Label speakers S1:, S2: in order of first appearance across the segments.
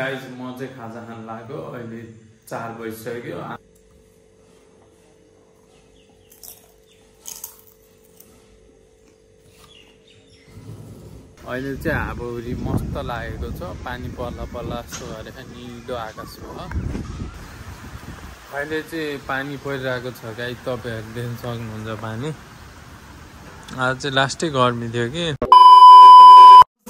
S1: Guys म चाहिँ खाजा खान लाग्यो। अहिले 4 बजिसक्यो। अहिले चाहिँ हावाहुरी मस्त लागेको छ। पानी पर्ला पर्ला जस्तो गरेर निलो आकाश हो। अहिले चाहिँ पानी परिरहेको छ गाइज, तपाईहरु देख्न सक्नुहुन्छ पानी। आज चाहिँ लास्टै गर्मी थियो कि।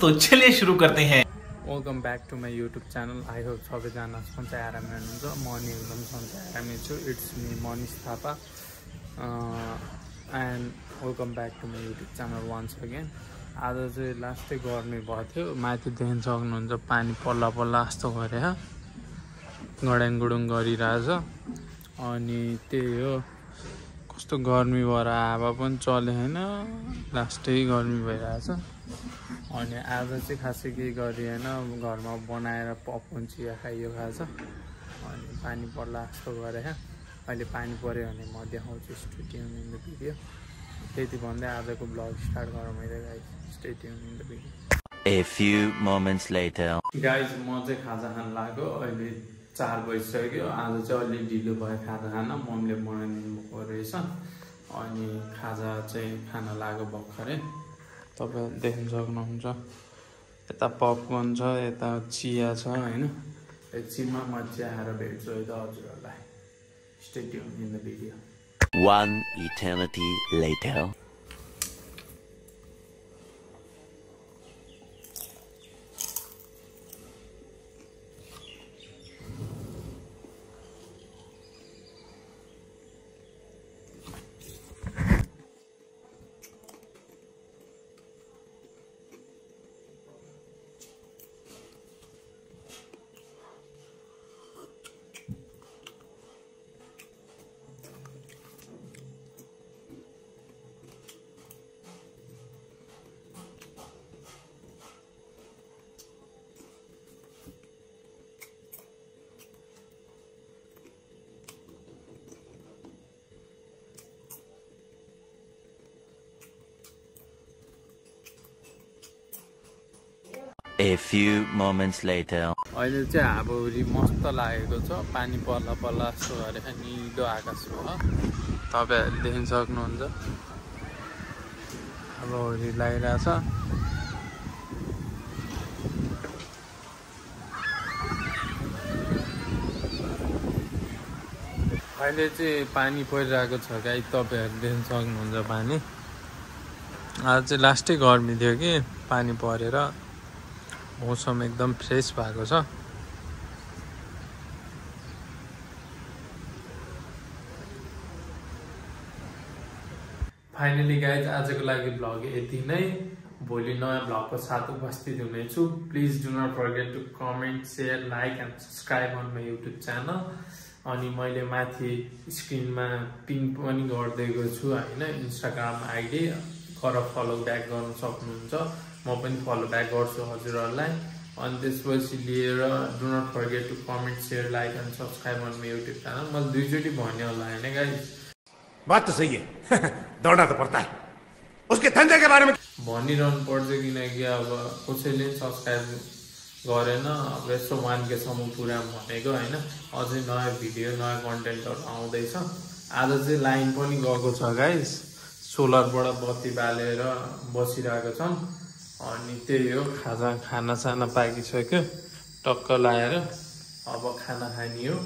S2: तो चलिए शुरू करते हैं।
S1: Welcome back to my YouTube channel. I hope सबैजना सन्चै आराममा हुनुहुन्छ। म नि एकदम सन्चै आरामै छु। It's me Manish Thapa and welcome back to my YouTube channel once again. आज चाहिँ लास्टै गर्मी भएको थियो। माथि देख्न सक्नुहुन्छ पानी पर्ला पर्ला जस्तो गरेर गड्याङ गुडुङ गरिरहेछ। अनि त्यही हो, कस्तो गर्मी भएर हावा पनि चले होइन, लास्टै गर्मी भइरहेछ। अनि आज चाहिँ खासै केही गरिएन, घरमा बनाएर पपकर्न चिया खाइयो खान्छ। अनि पानी पर्ला जस्तो गरेर अहिले पानी पऱ्यो भने म देखाउँछु। Stay tune in the video. त्यति भन्दै आजको ब्लग स्टार्ट गरौँ है guys. Stay tune in the video.
S2: A few moments later.
S1: Guys म चाहिँ खाजा खान लाग्यो। अहिले 4 बजिसक्यो। आज चाहिँ अलि ढिलो भयो खाजा खान, मम्मीले बनाइदिनु भएको रहेछ। अनि खाजा चाहिँ खान लाग्यो भर्खरै। तपाईहरु देख्न सक्नुहुन्छ यता पपकर्न छ, यता चिया छ हैन। एकछिनमा म चिया खाएर भेट्छु है त हजुरहरुलाई। Stay tune in the video.
S2: One eternity later. A few moments later.
S1: अहिले चाहिँ हावाहुरी मस्त लागेको छ। पानी पर्ला पर्ला जस्तो गरेर निलो आकाश हो। तपाईहरुले देख्न सक्नुहुन्छ हावाहुरी लागिरहेछ। अहिले चाहिँ पानी परिरहेको छ गाइस, तपाईहरुले देख्न सक्नुहुन्छ पानी। आज चाहिँ लास्टै गर्मी थियो कि, पानी परेर मौसम एकदम फ्रेश भएको छ। फाइनली गाइज आजको लागि ब्लग यति नै। भोलि नयाँ ब्लगको साथ उपस्थित हुनेछु। Please do not forget to comment, share, like and subscribe on my YouTube channel. अनि मैले माथि स्क्रिनमा पिन पनि गरिदिएको छु होइन, इन्स्टाग्राम आइडी गर फलो ब्याक गर्न सक्नुहुन्छ। म पनि फलो ब्याक गर्छु हजुरहरुलाई। अनि त्यसपछि लिएर do not forget to comment, share, like and subscribe on my YouTube channel. मैले 2 चोटि भन्ने होला हैन गाइस।
S3: बात तो सही है। दौड़ना तो पड़ता है, उसके धंधे के बारे में
S1: भनिरहनु पर्छ, किनकि अब कसैले सब्सक्राइब गरेन। अब यसो 1K सम्म पुरा भनेको हैन। अझै नयाँ भिडियो नयाँ कन्टेन्टहरु आउँदैछ। आज चाहिँ लाइन पनि गएको छ गाइस, सोलरबाट बत्ती बालेर बसिरहेको छन्। अनि त्यही हो, खाना साना पाकिसक्यो, टक्क लाएर अब खाना खानी हो।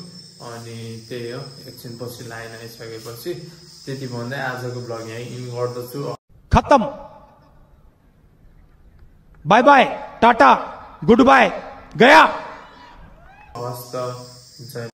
S1: अनि त्यही हो, एकछिन पछि लाइन आइसकेपछि त्यति भन्दै आजको ब्लग यही इन गर्दछु।
S3: खत्म। बाय बाय, टाटा, गुड बाय, गया।
S1: हवस् त, जय।